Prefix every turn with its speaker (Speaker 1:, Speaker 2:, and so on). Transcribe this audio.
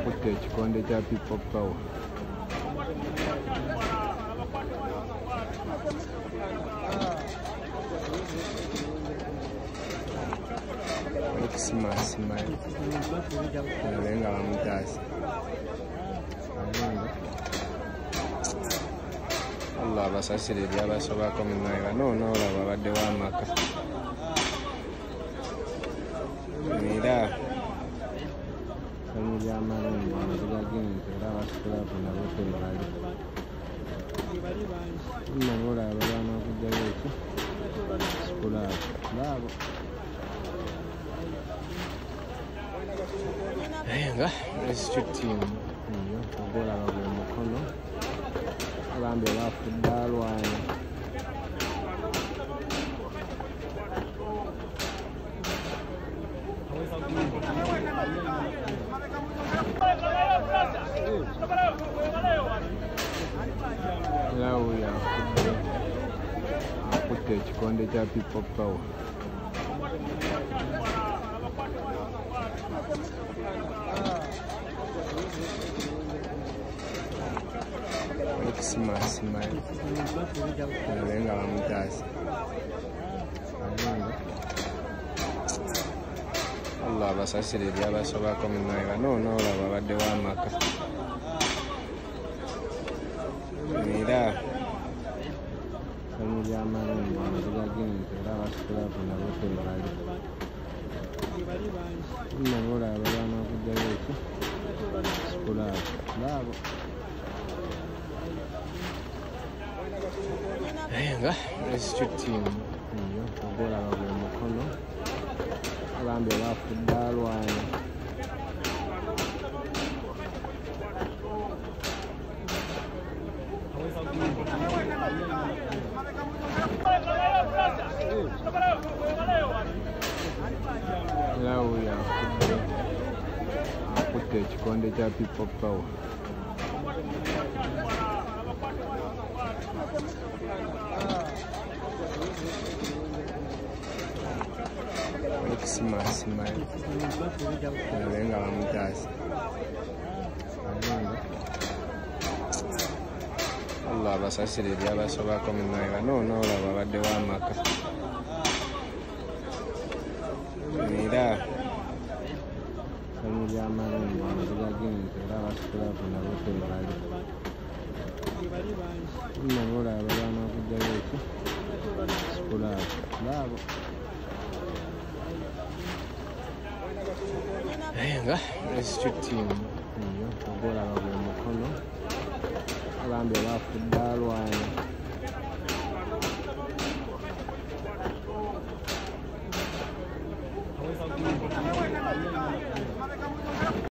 Speaker 1: Akutte ekikonde kya People Power. Xmas man. Naye nga bamutaasa. Allah abasasire ebyabasobako munnaye bano olaba babaddewo amaka. Era essanyu ly'amalungu amaziga g'ente era abasitulavu nabo tebali. Nno boolaba balwana okuggyayo eki sikulaapu baabo. Naye nga rescue team eyo ogwolaba gwe mukono bambi bafudde alwana. Era wuuyo afudde akutte ekikonde kya People Power. Xmas man. Naye nga bamutaasa. Allah abasasire ebyabasobako munnaye bano olaba babaddewo amaka. Era essanyu ly'amalungu amaziga g'ente era abasitulavu nabo tebali. Nno boolaba balwana okuggyayo eki sikulaapu baabo. Naye nga rescue team eyo ogwolaba gwe mukono bambi bafudde alwana. Era wuuyo afudde akutte ekikonde kya People Power. Xmas man. Naye nga bamutaasa. Allah abasasire ebyabasobako munnaye bano olaba babaddewo amaka. Era essanyu ly'amalungu amaziga g'ente era abasitulavu nabo tebali. Nno boolaba balwana okuggyayo eki sikulaapu baabo. Naye nga rescue team eyo ogwolaba gwe mukono bambi bafudde alwana.